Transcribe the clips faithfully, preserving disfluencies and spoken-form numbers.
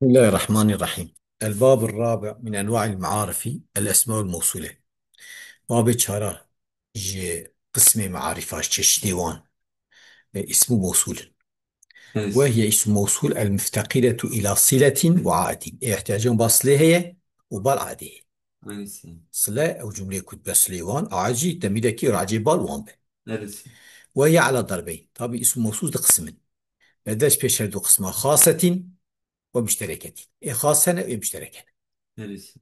بسم الله الرحمن الرحيم. الباب الرابع من أنواع المعارف الأسماء الموصولة. Babê çara ji qismê mearifa, ji çeşitê wan, e, ism û mewsûl in. Evet. وهي اسم موصول المفتقرة إلى صلة وعائد. Ê ihtiyacan ba silê heye û bal aidê heye. Aynısı. Sile ew cumleyê ku dibe silê wan, aid jî demîrekî racê bal wan be. Evet. وهي على ضربين. Tabî ism mewsûl di qisim in. Bedel ji pêş her du qisma. خاصة ومشتركة. Ê xas hene, ê muşterek hene. Evet.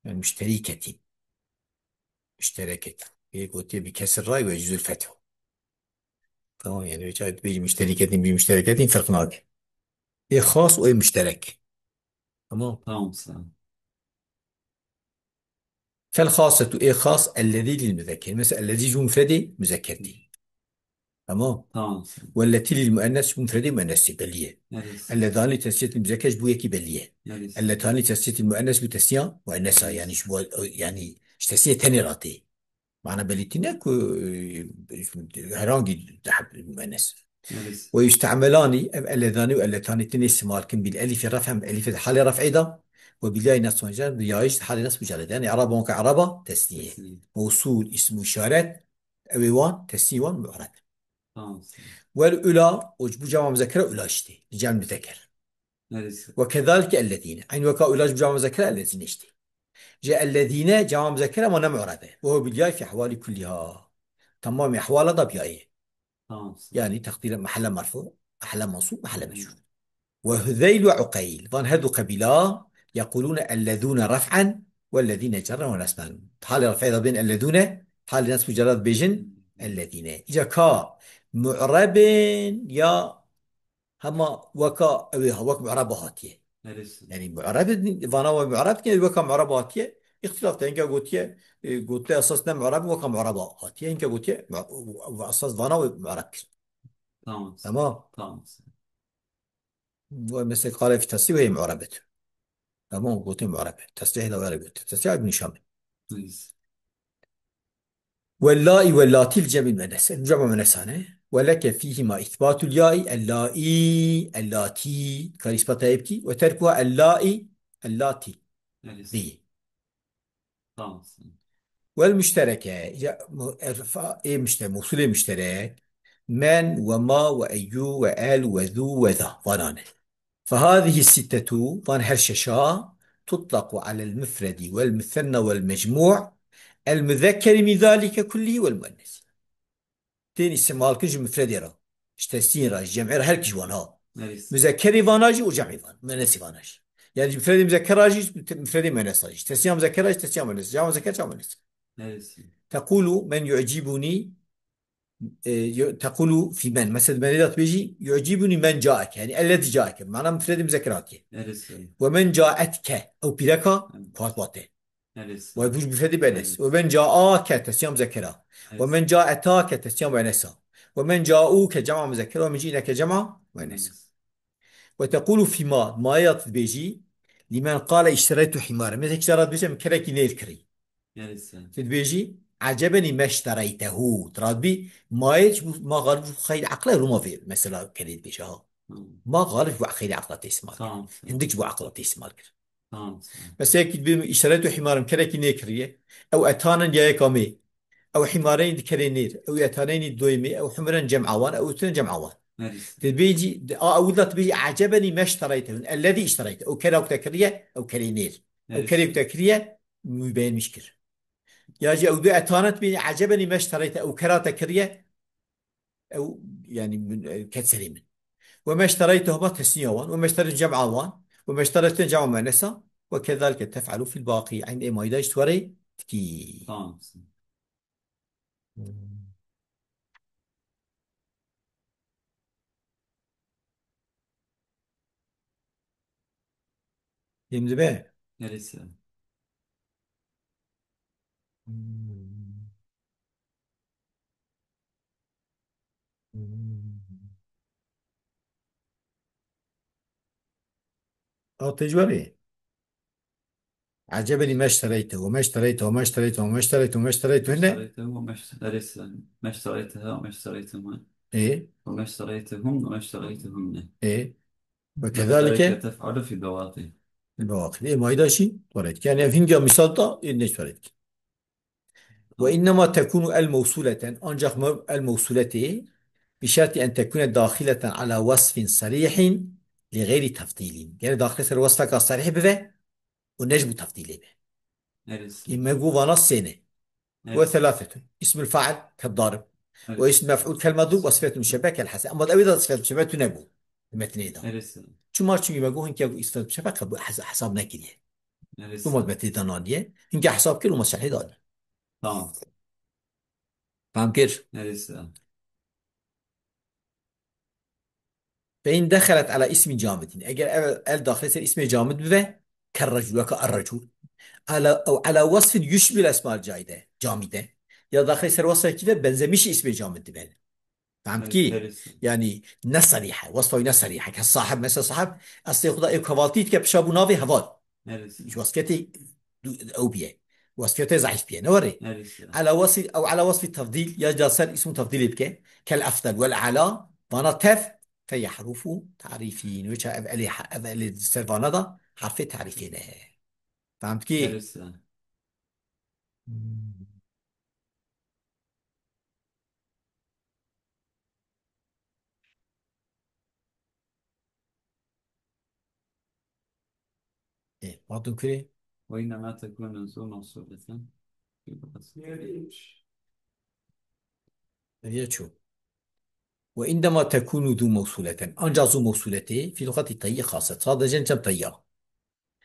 Yani müşterîketî. Müştereket. Ê gotiye bi kesir ray ve cüzül fethu. Tamam yani. Vêca dibêjî müşterîketîn, bi müştereketîn ferq nake. Ê xas û ê müşterek. Tamam. Tamam, sağ ol. Fel xasetu, ê xas, ellezî lil müzekker. Mesela ellezî ji mufredê müzekker dî. Tamam. Tamam. Welleti lil muennes, ji mufredê muennesî belliye. Evet. Elletani tesniyetil müzekker ji bu yekî belliye. Evet. Elletani tesniyetil muennes bu tesniya muennesa. Evet. Yani şu bu, yani işte tesniye tenê ratê. Mana belîtî ne ku, e, herhangi muennes. Evet. Ve yuste'melani, ev elledanî û elletanî tenê istimal kin bil elifî ref hem elifê di halê ref'ê de ve bil yayî nasb mucerred, bi yayî jî di halê nasb mucerred. Yani eraba wan ke eraba tesniye. Tesniye. Mewsûl, ism û işaret, ew ê wan, tesnî wan mu'reb. Tamam. Wel ula, û ji bo cema muzekere ula işte. Cem muzeker. Evet. Ve kezalike ellezîne. Eyn weka ula ji bo cema muzekere ellezîne işte. Ji ellezîne cema muzekere ama ne mu'rebe. Ve huve bil yay fi ehwali kulliha. Tamam ehwala da bi yayê. Tamam. Yani takdire mahale merfu, mahale mansub, mahale mecrur. Ve Huzeyl ve Uqeyl. Van her du qebîla yequlûne ellezûne ref'en wellezîne cerren ve nesben. Halê ref'ê de bên ellezûne, halê nesb û cerra de bêjin ellezîne. Îca ka mu'rebin ya hema weka ew ê ha, wek mu'reba hatiye. Neresi? Yani mu'reb, vana ve mu'reb dikin, weka mu'reba hatiye. Îxtilaf de, hinka gotiye, e, gotiye esas ne mu'reb, weka mu'reba hatiye. Hinka gotiye, mu-, esas vana ve mu'reb kir. Tamam. Tamam. Tamam. Ve mesela qale fi tesih ve mu'rebet. Tamam, gotiye mu'reb. Tesih de were gotiye. Tesih Ibn Şam. Please. Wellâi wellâtî li cem'î muennes. Cem'u muennesane. Ve leke fîhîma îthbâtul yâi ellâi, ellâtî. Karî îsbata yê bikî. Ve terkuha ellâi, ellâtî. Neresi? Dî. Tamam. Wel müştereke. Ya, mu-, erfa-, ê müşte-, mewsûlê müşterek. Men ve ma ve eyyû ve el ve zû ve za. Vanane. فهذه الستة, van her şeşa, تطلق على المفرد والمثنى والمجموع المذكر من ذلك كله والمؤنث. Tên îstimal kin ji mufredê re, ji tesnî re, ji cem'ê re, her kî ji wan ha. Evet. Muzekkerê vana jî û cem'ê van, muennesî vana jî. Yani ji mufredê muzekkera jî, mufredê muennesa jî. Tesniya muzekkera jî, tesniya muennesa. Cema muzekker, cema muennesa. Evet. Tequlu men yu'cibuni e, yo-, tequlu fî men. Mesela, menê de dibêjî, yu'cibuni men caeke. Yani, ellezî caeke. Mana mufredê muzekker hatiye. Neresi? Ve men caetke. Ew pîreka, evet, ku hat wate. Neresi? Ve bu mufredê muennes. Evet. Ve men caake, tesniya muzekkera. Evet. Ve men caetake, tesniya muennesa. Ve men cauke, cema muzekker. Ve men cineke, cema muennesa. Evet. Ve tequlu fî ma, mayê ya tu dibêjî, lîmen qale iştereytu hîmare. Mesela kî cara dibêje min kerekî nêr kirî. Neresi? Tu dibêjî, ecebenî meştereytehu. Tu radibî, mayê ji bo, ma xalib ji bo xeylê eqle rûma vê mesela kerê dibêje ha. Hmm. Ma xalib ji bo xeylê eqla tê îstimal kir. Tamam. Hindik ji bo eqla tê îstimal kir. Tamam. Mesela kî dibê min îşaretu hîmarim kerekî nêkiriye. Ew etanin ya yeka mê. Ew hîmareyn di kerê nêr. Ew etaneynî doyê mê. Ew himiren cem'a wan. Ew tine cem'a wan. Neresi? Dibêjî, di, a, ew da dibêjî, ecebenî meştereyte. Ellezî iştereyte. Ew kera ku te kiriye, ew kerê nêr. Ew, neresi, kerê ku te kiriye, wî beğenmiş kir. Ya jî ew du etanet bî, ecebenî meştereyte. Ew kera te kiriye, ew, yani, min, e, ket serê min. Ve meştereytehuma tesniya wan, ve meştereytu cem'a wan, ve meştereytu cem'a muennesa, ve kezalike tef'alu fil baqî. Eyn ê mayda jî tu werê dikî. Tamam. Hmm. Fêm dibe? Neresi? Hmm. Hmm. Ew tê ji we re. Ecebenî meştereyte, we meştereyte, we meştereyte, we meştereyte, we meştereyte, hene? Meştereyte, we meştereyte, meştereyteha, we meştereytehuma. Ê? We meştereytehum, we meştereytehunne. Ê? وكذلك تفعل في بواقي. البواقي. Ê mayda jî were dike. Yani ev hinga misal da, ê ne were dike. وإنما تكون الموصولة. Ancak me-, الموصولة بشرط أن تكون داخلة على وصف صريح لغير تفضيل. Yani daxil ser wesfeka sarih bibe û ne ji bo tefdîlê be. Neresi? Ê me got vana sê ne. Evet. وثلاثة. اسم الفاعل كالضارب. Evet. واسم المفعول كالمضروب وصفة مشبهة كالحسن. Ama ew da sifet müşebbe tune bû. Metnê da. Neresi? Çima? Çünkü me got hinke sifet müşebbe qebûl, hes-, hesab nekiriye. Neresi? Û ma metnê da naniye. Hinke hesab kir û ma şerhê da. Tamam. Fam kir? Neresi? فإن دخلت على اسم جامد. Eger ev, el daxil ser ismê camid bibe, كالرجل, weka الرجل. على, أو على وصف يشبه الأسماء الجامدة, camide. Ya daxil ser wasfekî de benzemiş ismê camid dibe. Fehm Evet, kî? Neresi? Yani ne sarîhe, wasfa ne sarîhe. Ke sahib, mesela sahib, eslê xwe da ew kevaltî dike pişa bû navê heval. Neresi? Ji wasfiyetê du-, ew biye. Wasfiyetê zayîf biye. Ne were? Neresi? Ala wasfi, ew ala wasfi tefdîl, ya da ser ismû tefdîlê bike. Kel efdel wel ala, vana tev, fe yehrufu tarîfîn. Wêça ev elê, ev elê ser vana da harfê tarîfê ne. Fehm kî? Neresi? Hmm. Ê, hatin kirê? وإنما تكون ذو موصولة. Eviye çû. وإنما تكون ذو موصولة. Ancak zu mevsuletê, fî luxatî teyî xas e. Sadece cem teyya.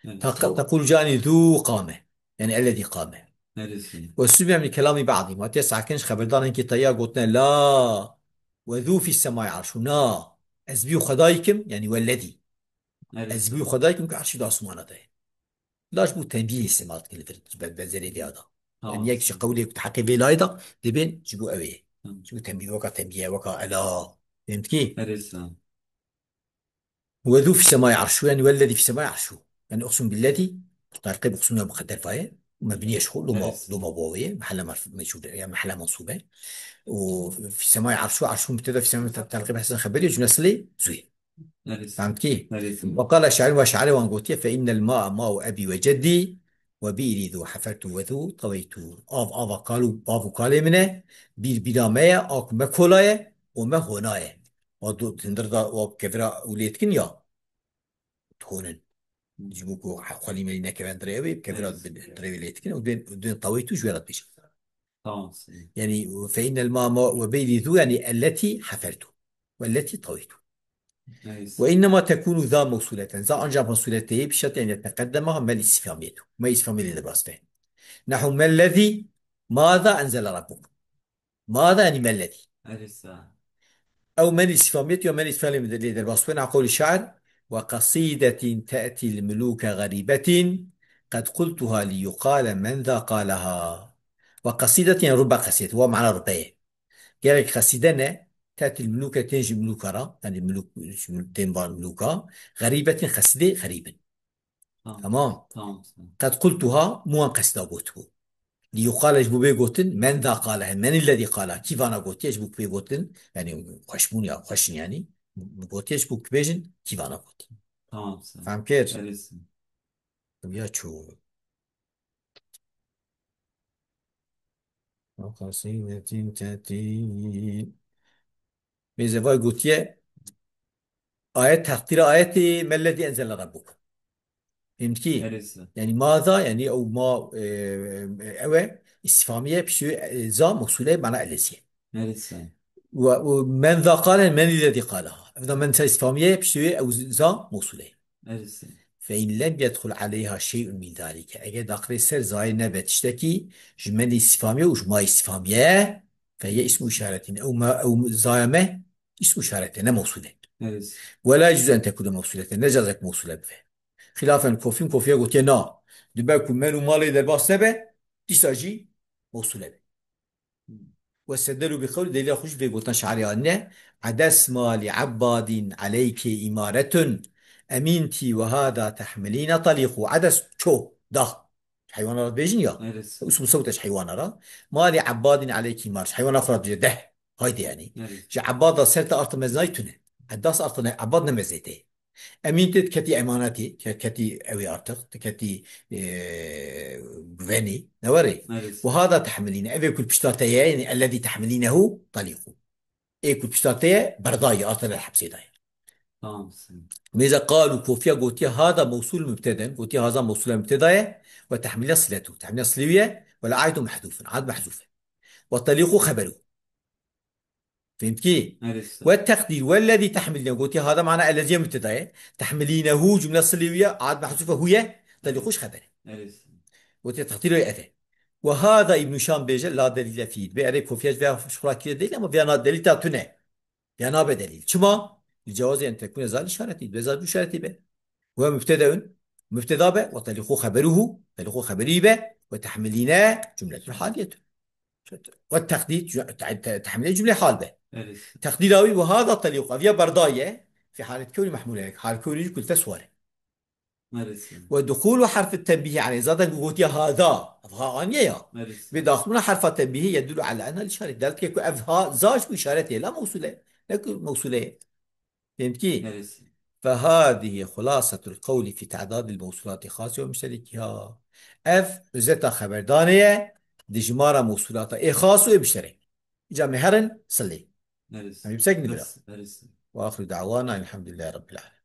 Evet. تق-، تقول جاءني ذو قامة. Yani الذي قام. Neresi? وسمع من كلام بعضهم. Hatiye sakin ji xeberdaran ki teyya gotine la. وذو في السماء عرشه. Na. Ez bî û Xwedayî kim? Yani والذي. Neresi? Ez bî û Xwedayî kim ki erşî di asmana de ye. La ji bo tenbîhê îstîmal dikin li vir, ji be-, benzerê vê ya da. Tamam. Yani yek ji qewlê ku di heqê vê layê da dibên ji bo ew ê. Tamam. Ji bo tenbîh, weka tenbîh, weka ela. Fehmtî? Neresi? وذو في السماء عرشه, yani والذي في السماء عرشه. Yani أقسم بالذي, tarîqê bi uqsûmê muqedder vaye. Mebnî ye ji xwe, loma, Evet. loma wawê ye, mehella merf-, meçhûl, yani mehella mensûb e. Û في السماء عرشه, عرشه مبتدأ, في السماء tarîqê bi hesen xeberê, cümle silê zu ye. Evet. Fehmtî? Evet. وقال الشاعر, ve şairê wan gotiye, فإن الماء ماء أبي وجدي وبئري ذو حفرت وذو طويت. Av, ava kal û bav û kalê min e, bîr bîra me ye, a ku me kola ye û me hona ye. Wa do-, hindir da, wa kevira û lê dikin ya. Dixonin. Ji bo ku he-, xwelî melî nekeve dirê wê, kevira Evet. di-, dirê wê lê dikin û dên, dên tawê tu ji wê re dibêjin. Tamam. Yani, فإن الماء ماء وبئري ذو, yani التي حفرت والتي طويت. Neyse. وإنما تكون ذا موصولة. Za ancak mevsuletê, bi şertê en yeteqeddema mel istifhamiyet. Mel istifhamiyet de baste. نحو ما الذي, ماذا أنزل ربك. ماذا يعني ما الذي. Elisa. Ew men istifhamiyet ya men istifhamiyet lê derbas bû. نحو قول الشاعر: وقصيدة تأتي الملوك غريبة قد قلتها ليقال من ذا قالها. وقصيدة, yani rubba qesîdet. Wa mana rubbe ye. Gerek qesîde ne, تأتي الملوك, tên ji milûka re, yani milûk, ji mil-, tên ba milûka, غريبة, qesîdê xerîb in. Tamam. Tamam. Tamam, tamam. قد قلتها, min wan qesîda gotibû. ليقال, ji bo bê gotin, من ذا قالها, من الذي قالها, kî vana gotiye, ji bo bê gotin, yani xweşbûn ya, xweş in yani, gotiye, ji bo bêjin, kî vana gotiye. Tamam, sen. Fehm kir? Neresi? Ya çû. وقصيدة تأتي. Mêze vay gotiye, ayet, teqdîra ayetê, ما الذي أنزل ربك. Fehmtî? Neresi? Yani ماذا, yani ew ma, e, ew e, istifhamiye, piştî, e, za, mewsûle, mana elezî. Neresi? Ve, ve من ذا قال, من الذي قالها. Ev da من sa istifhamiye, piştî ew za, mewsûle. Neresi? فإن لم يدخل عليها شيء من ذلك. Eger daxilê ser zayê nebe tiştekî ji men istifhamiye û ji ma istifhamiye, فهي اسم إشارة. Ew ma, ew zaya me ism işarete, ne mewsûle. Neresi? ولا يجوز أن تكون موصولة. Ne cazek mewsûle bibe. Xilafên kofîn, kofiye gotiye na. Dibe ku men û malê derbas nebe, dîsa jî mewsûle be. Hmm. واستدلوا بقول, delîla xwe ji vê gotina şairê anîne: عدس ما لعباد عليك إمارة أمنت وهذا تحملين طليق. Edes, ço, dax. Heywana re dibêjin ya. Neresi? Usmu sewte ji heywana re. ما لعباد عليك إمارة. Heywana xwe re dibêje deh. Haydi yani. Neresi? Ji ebada ser te arta meznayî tune. Edas arta ne, ebad ne mezê te. Emîn tê diketî emanetî, ke-, ketî ew ê artıq, diketî, e, guvenî, ne were? Evet. Û hada tehmilîne, ev ê ku li pişta te ye, yani ellezî tehmilînehu talîqû. Ê ku li pişta te ye, berdayî, arte li hepsê daye. Tamam. Mêze qal û kofiya gotiye hada mewsûl mübteden, gotiye haza mewsûla mübteda ye, ve tehmîle siletu, tehmîle silê ye, ve le aidu mehzûfun, ad mehzûf e. Ve talîqû xeberu. Fehmtkî? Evet. Ve teqdîr, ve lezî tehmilîne, gotiye hada mana ellezî mübteda ye, tehmilînehu cumle silê ye, ad mehzûfe hu ye, talîqû ji xeber e. Evet. Gotiye teqdîr ev e. Ve hada Îbn Hişam bêje la delîle fî. Bê erê kofiya ji vê şixula kiriye değil ama vêya na delîl ta tune. Ya nabe delîl. Çima? Li cewazê en tekune zal işaretî, be zal işaretî be. Ve mübtedeun, mübteda be, ve talîqû xeberuhu, talîqû xeberî be, ve tehmilîne cumletun haliyetun. Ve teqdîr, cu-, te-, te-, tehmilî cumle hal be. Evet. Teqdîra wî ve hada talîqû, ev ya berdaye, fi halet kewni mehmûle, hal kewni jî kulte sware. Neresi? Ve duhulu harfi tenbîhî aleyh. Zaten gotiye hada. Ev ha aniye ya. Neresi? Ve daxilbûna harfa tenbîhî yedullu ala enha lî şaret. Deltke ku ev ha za ji ku işaretê la mewsûle. Ne ku mewsûle ye. Fehmtkî? Neresi? Fehadihi xulasatul qawli fi ta'dadil mewsulati xasi ve müşterekiha. Ev özeta xeberdanê ye. Dijmara mewsulata ê xas û ê müşterek. Îca me herin silê. Neresi? Em yüksek mi biraz? Neresi? Neresi? Ve ahiru da'wana elhamdülillahi rabbil alemin.